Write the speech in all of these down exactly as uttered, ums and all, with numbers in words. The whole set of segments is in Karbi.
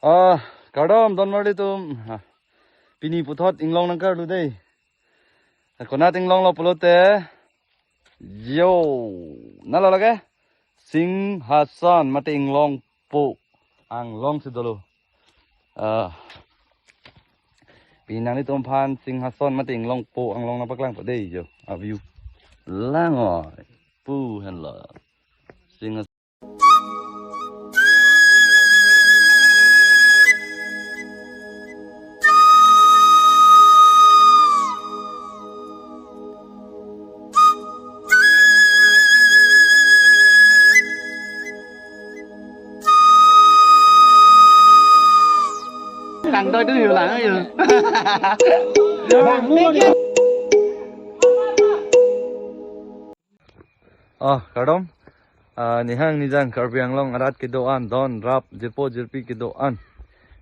Ah, kardom don marli atum. Ah, pini puthot inglong nangkarlu dei. Konat inglong lo pulote. Yo, nalo lake Singhason mate Inglongpo anglong si dolo. Ah, pini nanglitum aphan Singhason mate Inglongpo anglong nangpaklangpo dei yo. A view. Lang oi. Pu henlo. Singhason. Lang doi tu hiu lang hiu. Oh, kardom. Ah, nihang nijang Karbi Anglong arat kedo-an, don rap jirpo jirpi kedo-an.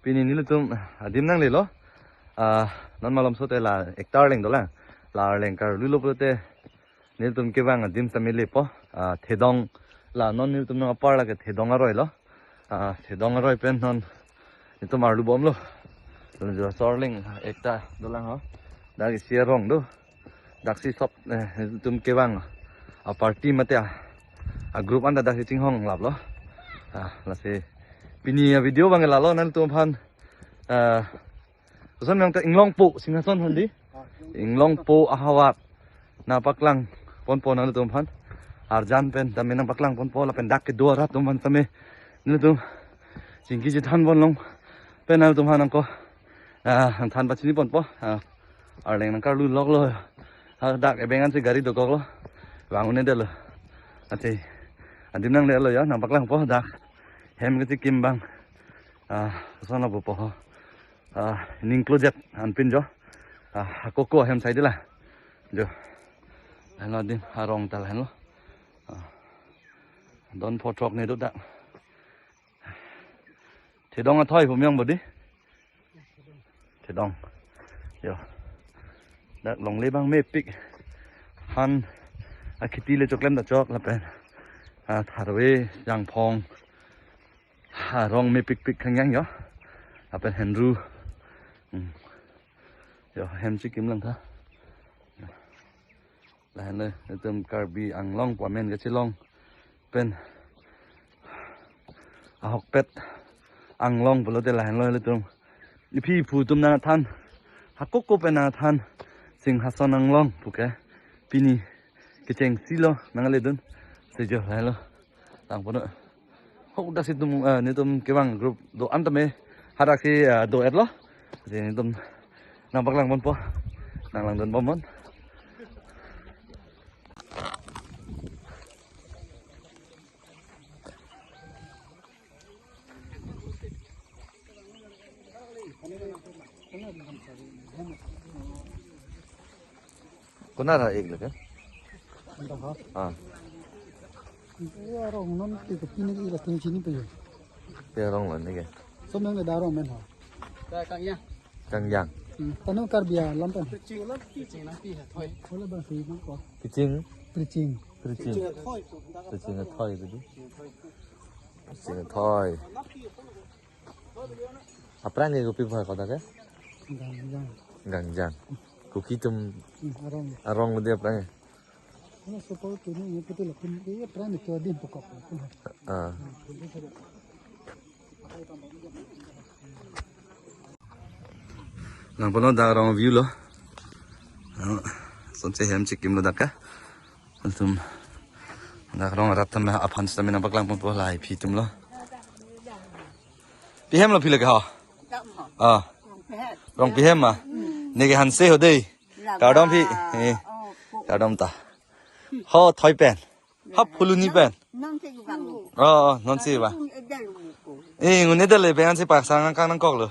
Pini nelitum adim nanglelo. Ah, non malom sote la ekta arleng dolang. La arleng karlulo pulote nelitum kevang adim tame lepo. Ah, thedong la non nelitum nang apar lake thedong aroi lo. Ah, thedong aroi pen non nelitum arlu bomlo. Laso arleng ekta dolang ho. Dak isi arong do. Daksi sop, eh, nelitum kevang a party mate a, a group anta daksi chinghonglaplo. Ah, lasi pini a video abang lalo nanglitum aphan. Ah, koson meng te Inglongpo, Singhason aphan dei. Inglongpo ahavar nangpaklang ponpo nanglitum aphan. Arjan pen tame nangpaklang ponpo lapen dak kedo arat atum aphan tame nelitum chingki chethan pon long pen nanglitum aphan nangko, ah, nangthan pachini ponpo. Ah, arleng nangkarlu loklo. Ah, dak ebeng ansi gari dokoklo. Vang un-edetlo. Ate adim nanglelo ya, nangpaklangpo dak. Hem kechikim abang. Ah, koson lapu po ho. Ah, ning closet anpin jo. Ah, akoko hem sai dei la. Jo. Henlo adim arong ta lahenlo. Ah, don photrok ne do dak. Thedong athoi pu meng bodi. Thedong. Yo. Dak longle abang mepik. Han akheti le choklem ta chok lapen. Ah, tharve, jangphong. Arong mepikpik khangyang yo. Lapen henru. Hmm. Yo, hem chikim lang tha. Lahenlo, itum Karbi Anglong pu amen kachelong pen ahokpet anglong pulote lahenlo ilitum. Iphi iphu atum nangthan, hakoko pen nangthan, Singhason anglong puke pini kechengsi lo nangledun. Sejo lahenlo. Tangpono. Ho daksi atum, eh, nelitum kevang group do-an tame. Hadaksi, eh, do-etlo. Lasi nelitum nangpaklang ponpo. Nanglangdun pon. Konat ra ik lake? Anta ha? Ah. Ante arong non ke kopi ne ke ira tung chini pe yo. Te arong lo ne ke. Som yang le da arong men ha. Kangyang. Kangyang. Hmm. Tanu Karbi alam pen. Preaching. Preaching nangpi ha thoi. Hola bang si nangkok. Preaching. Preaching. Preaching. Preaching thoi bedu. Preaching thoi. Aphrang ke kopi bhai kota ke? Gangjang. Gangjang. Kuki atum. Hmm, arong. Arong bedu aphrang ke? Ano sopo tuni ni putu lakum ke aphrang ke din pokok. Ah. Nangpono dak arong view lo. Ano, sonse hem chikim lo dak ka. Itum dak arong arat tame aphan sitame nangpaklang ponpo lahai phi atum lo. Pi hem lo phi lake ho? Ah. Rong pi hem ma. Ne ke Hanse ho dei. Kardom phi. Eh. Kardom ta. Ho thoi pen. Ha phuluni pen. Non si bang. Oh, oh, non si ba. Ngun edal buku. Eh, ngun edal le pengan si pasang kang nangkok lo.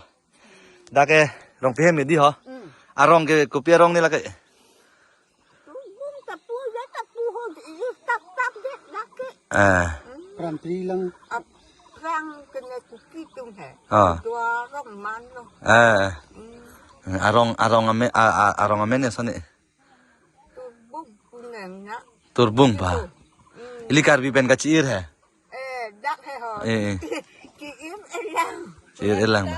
Dak ke Rong pi hem dei ho. Hmm. Arong ke kopi arong ne lake? Bung tapu ya tapu ho, is tap tap de lake. Eh. Prantri lang. Ap rang kene Kuki atum he. Ah. Dua arong man lo. Eh. Hmm. Arong, arong ame, a, a, arong amen ya sone. Turbung punang na. Turbung ba. Hmm. Ili Karbi pen kachi-ir he. Eh, dak he ho. Eh, eh. Ki-im elang. Ir ilang ma.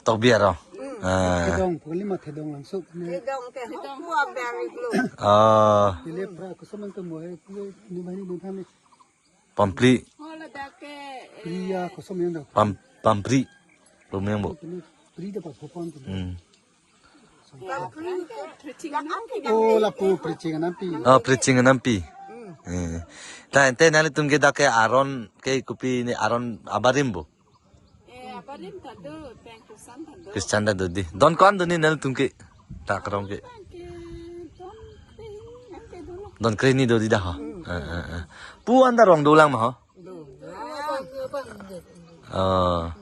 Tok biar ro. Ah. Thedong, pukali ma thedong langsung. Thedong te hupu abang iklo. Ah. Pele pra kusamang ke mohe kue ni bahini ni kami. Pampri. Hola dak ke. Priya kusamang dong. Pam pampri. Lumeng bo. Pele pri dapat hopon tu. Hmm. Oh, lapu preaching anampi. Oh, preaching anampi. Eh. Ta ante nanglitum ke dak ke aron ke kopi ni aron abarim bo. Eh, abarim ta do, peng kusan ta do. Christian ta do di. Don ko-an do ni nanglitum ke. Dak arong ke. Don kre ni do di dah. Eh, eh, eh. Pu anta rong dolang ma ho. Do. Ah.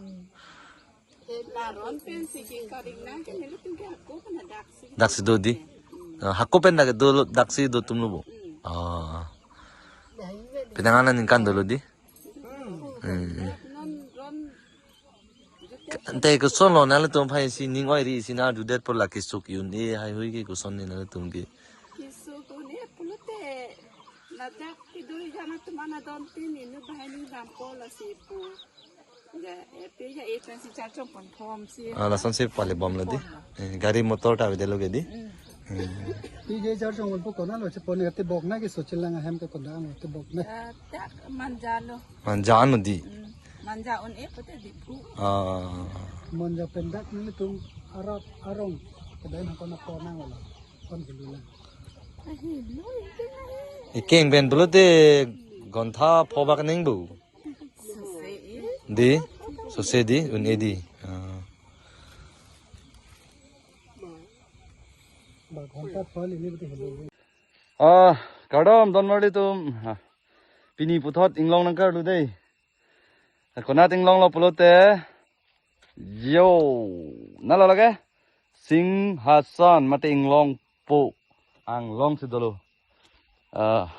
Laron pensi ke karing nang ke nelitum ke hako kena daksi. Daksi do di. Ah, hako pen dak do lo, daksi do atum lo bo. Ah. Penang aningkan dolo di. Hmm. Non ron Ante koson lo nanglitum aphan si ning oiri si nangdudet pu la kesuk un-e haihui ke koson ni nanglitum ke. Kesuk un-e pulote ladak keduri jana atum ana don tin inu bahai ning dampo lasi pu. Ja, eh, pe ja, eh, pensi charchong pon thom si. Ah, lason si pale bom lo di. Eh, gari motor ta avelo ke di. Hmm. Hmm. Pi je charchong pon po kona lo, che pon ne te bok na ke so chelang ahem ke kona lo te bok na. Eh, tak manja lo. Manja ano di. Hmm. Manja un-e pute di pu. Ah. Manja pen dak nelitum arat arong kedai na kona kona lo. Kon ke luna. Ahi lo, ikeng ahi. Ikeng pen pulote gontha pho bak ning bu. Sose e. Di, sose di, un-e di. Ah. Ah, kardom don marli atum. Ah, pini puthot inglong nangkarlu dei. Konat inglong lo pulote. Yo, nalo lake Singhason mate Inglongpo Anglong si dolo. Ah,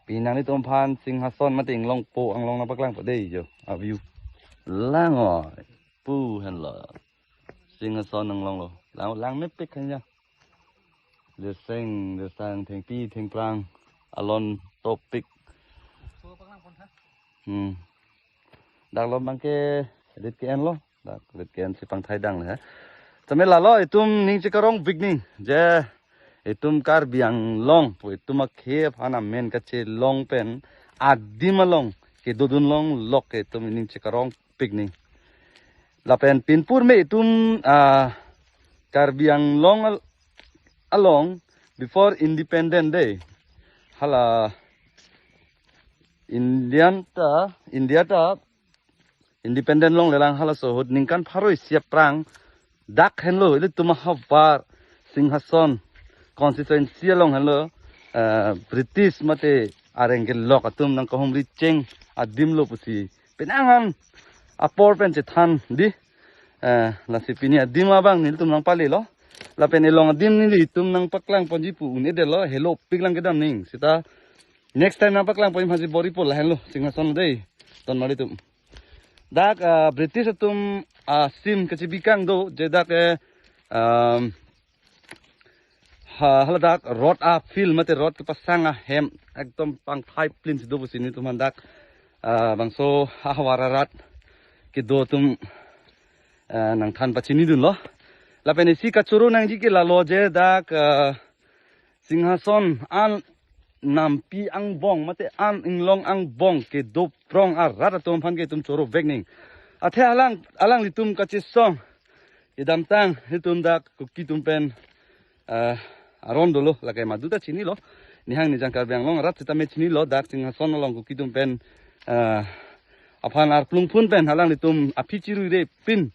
pini nanglitum aphan Singhason mate Inglongpo Anglong nangpaklangpo dei yo. A view. Lang oi. Pu henlo. Singhason Anglong lo. Lang, lang mepik hanya. Deseng, desang, thengpi, thengphrang, alon topik. Hmm. Dak lo abang ke rit ke-en lo. Dak rit ke-en si pangthai dang le. Tame lalo itum ning chekarong pik ning. Je itum Karbi Anglong pu itum akhei aphan amen kachelong pen adim along kedodun longlok ke itum ning chekarong pik ning. Lapen pinpur me itum, ah, Karbi Anglong al-, along before independent day. Hala Indian ta, India ta independent longle lang halaso ahut ningkan pharo isi aphrang dak henlo ilitum ahavar Singhason constituency along henlo, eh, British mate areng kelok atum nangkahumri cheng adim lo pusi penang an apor pen chethan di, eh, lasi pini adim abang nelitum nangpale lo. Lapen elong adim nelitum nangpaklang ponji pu un-edetlo, helo pik lang kedam ning. Seta next time nangpaklang ponji masi bor-ipo lahenlo Singhason dei. Ton mari tum. Dak, ah, British atum, ah, sim kachibikang do, je dak, eh, um, ha, hala dak rot a-field mate rot kepasang ahem ekdom pangthai plin si do pusi nelitum aphan dak, ah, bangso ahavar arat kedo atum, ah, nangthan pachinidunlo. Lapen isi kachoro nangji ke lalo je dak, ah, Singhason an nampi angbong mate an inglong angbong kedo prong arat atum aphan ke itum chorovek ning. Athe alang, alanglitum kachesong kedamtang itum dak Kuki atum pen, eh, aron dolo, lake madu ta chinilo. Nihang nijang Karbi Anglong arat sitame chinilo, dak Singhason along Kuki atum pen, eh, aphan arplung phun pen alanglitum aphi chiruire pin,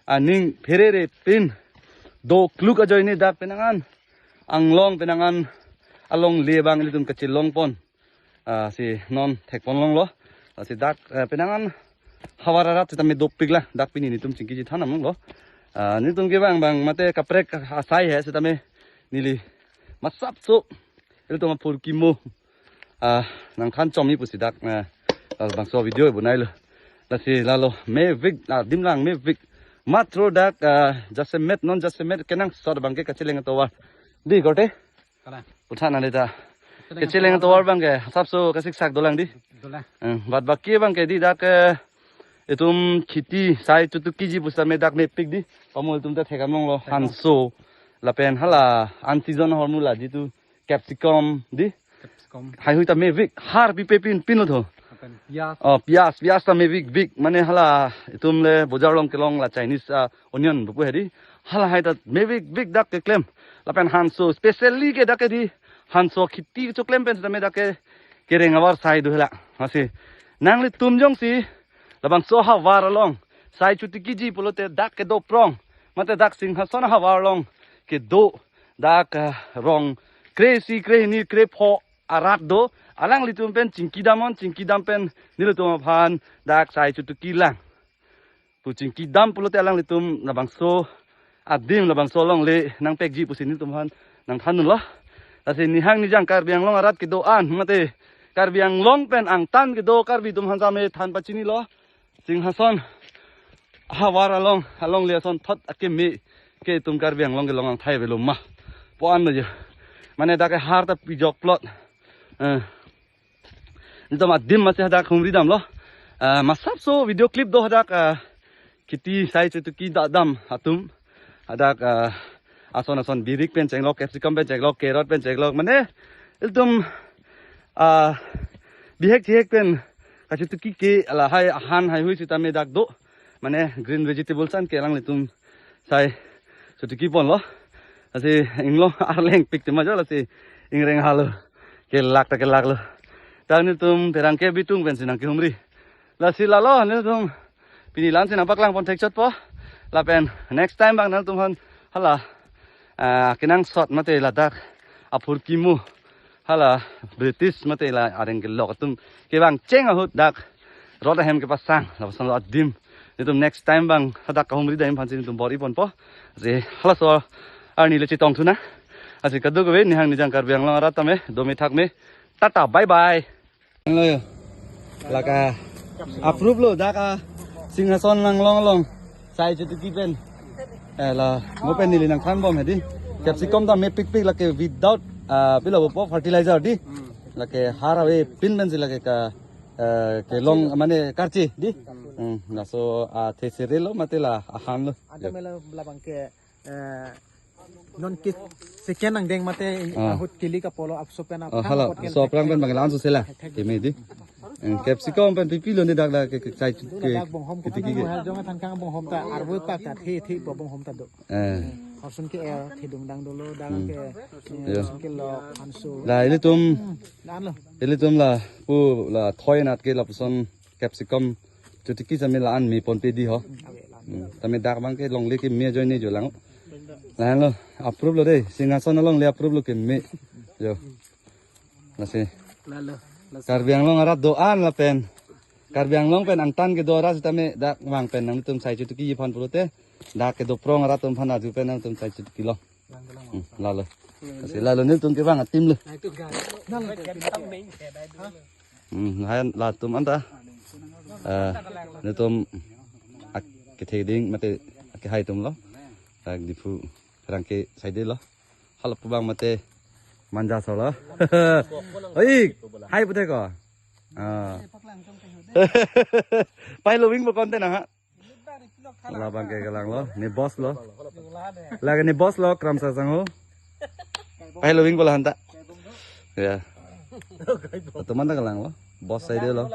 aning pherere pin do kluk ajoine dak penang an anglong penang an alongle abang ilitum kachelong pon, ah, si non thek pon longlo. Ah, si dak, eh, penang an havar arat sitame dopik lang, dak pini nelitum chingki chethan dam longlo. Ah, nelitum ke bang bang mate kaprek asai he sitame neli masap so ilitum apor kimo, ah, nangthan chomji pusi dak, ah, ah, bangso video bonailo. Lasi lalo mevik, ah, adim lang mevik. Matro dak, ah, jasemet non jasemet kenangsot abang ke kacheleng atovar. Di korte? Kalang. Uthan nang deta. Kacheleng atovar abang ke, asapso kasiksak dolang di. Dolang. Eh, bad baki abang ke di dak, eh, itum kheti sai chotukiji pusitame dak mepik dei. Pamul atum ta thekdam longlo, thekdam. Hanso. Lapen hala unseason ahormu la jitu capsicum dei. Capsicum. Haihui ta mevik, har pipe pin pinlo tho. Lapen piyaj. Oh, piyaj, piyaj ta mevik vik. Mane hala itum le bojar along kelong la Chinese, ah, onion pu hedi. Halahai ta mevik vik dak keklem. Lapen hanso specially ke dak ke dei. Hanso kheti choklem pen sitame dak ke kereng avar sai do hela. Lasi nanglitum jongsi labangso ahavar along sai chotukiji pulote dak kedo prong, mate dak Singhason ahavar along kedo, dak, ah, rong kre-isi, kre-hini, kre-pho arat do, alanglitum pen chingkidam non, chingkidam pen nelitum aphan dak sai chotuki lang pu chingkidam pulote alanglitum labangso adim, labangso alongle nangpekji pusi nelitum aphan nangthan dunlo. Lasi nihang nijang Karbi Anglong arat kedo-an mate Karbi Anglong pen angtan kedo Karbi atum aphan sitame than pachinilo. Singhason ahavar along, alongle ason thot akeme ke itum Karbi Anglong kelong angthai avelo ma pu anlo jo. Mane dak ke har ta pijok plot. Eh. Nelitum adim masi hadak humri damlo. Ah, masapso video clip do hadak, ah, kheti sai chotuki da dam atum. Hadak, ah, ason ason birik pen chenglok, capsicum pen chenglok, carrot pen chenglok. Mane ilitum, ah, bihek chihek pen kachotuki ke lahai ahan haihui sitame dak do. Mane green vegetables an ke alanglitum sai chotuki ponlo. Lasi inglong arleng pik tema jo lasi ingreng halo. Kelak ta kelaklo. Dak nelitum Pherangke Bitung pensi nangkehumri. Lasi lalo nelitum pini la-ansi nangpaklang pon thekchotpo. Lapen next time abang nangtum aphan hala, ah, kenangsot mate ladak aphurkimo hala British mate la areng kelok atum kevang cheng ahut dak rot ahem kepasang lapuson lo adim. Nelitum next time abang hadak kahumri dam aphansi nelitum bor-i ponpo. Lasi halaso arni le chetong thu nang. Lasi kadokave nihang nijang Karbi Anglong arat tame dome thakme. Tata, bye bye. Lo jo. Lake approve lo dak a Singhason nanglong along sai chotuki pen. Eh, la mo pen neli nangthan bom hedi. Capsicum ta mepik pik lake without, ah, pilo po fertilizer dei. Lake har ave pin pensi lake ka, eh, kelong mane karche dei. Hmm, laso, ah, thesere lo mate la ahan lo. Ada mela labang ke, eh, non ke second angdeng mate. Ah. Ahut kili kapolo apso pen. Oh, aphrang hala, apot ke so aphrang pen bang la-anso sela. Thek. Keme dei. Eh, capsicum pen pipilo ne dak la ke, ke sai ke. Dak bonghom ke kheti ke. Jong than kang bonghom ta arvo pa ta the the po bonghom ta do. Eh. Horsun ke er thedung dang dolo dak. Hmm. Ke, eh, ya. Horsun ke lo anso. La ilitum. Hmm, dan lo. Ilitum la pu la thoi nat ke lapuson capsicum chotuki sitame la-an me ponpe dei ho. Hmm, tame dak abang ke longle keme ajoine jo lang. Lahenlo, approve lo dei, Singhason alongle approve lo keme. Jo. Lasi. Lalo, lalo. Karbi Anglong arat do-an lapen Karbi Anglong pen angtan kedo arat sitame dak vang pen nangtum sai chotukiji aphan pulote. Dak kedo prong arat atum aphan aju pen nangtum sai chotukilo. Hmm, lalo. Lasi lalo nelitum kevang adim lo. Hmm, hai latum anta. Eh, nelitum ak-, kethek ding mate kehai atum lo. Dak Diphu Pherangke side lo. Hala pu abang mate manja solo. Oi, hai pute ko. Ah. Pai lo wing bo konten ha. Labang ke kelanglo, ne boss lo. Lake ne boss lo, Kramsa Sangho. Pai lo wing bola hanta. Ya. Teman ta kelanglo, boss side lo.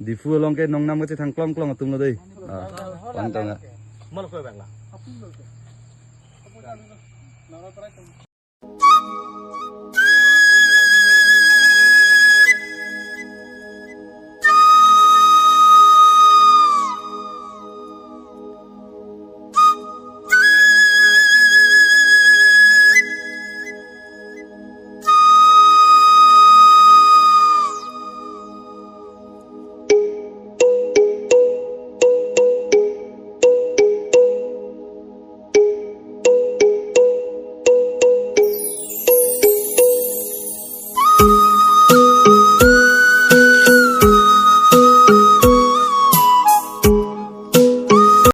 Diphu along ke nongnam kachethang klong klong atum lo dei. Ah, pantang ya.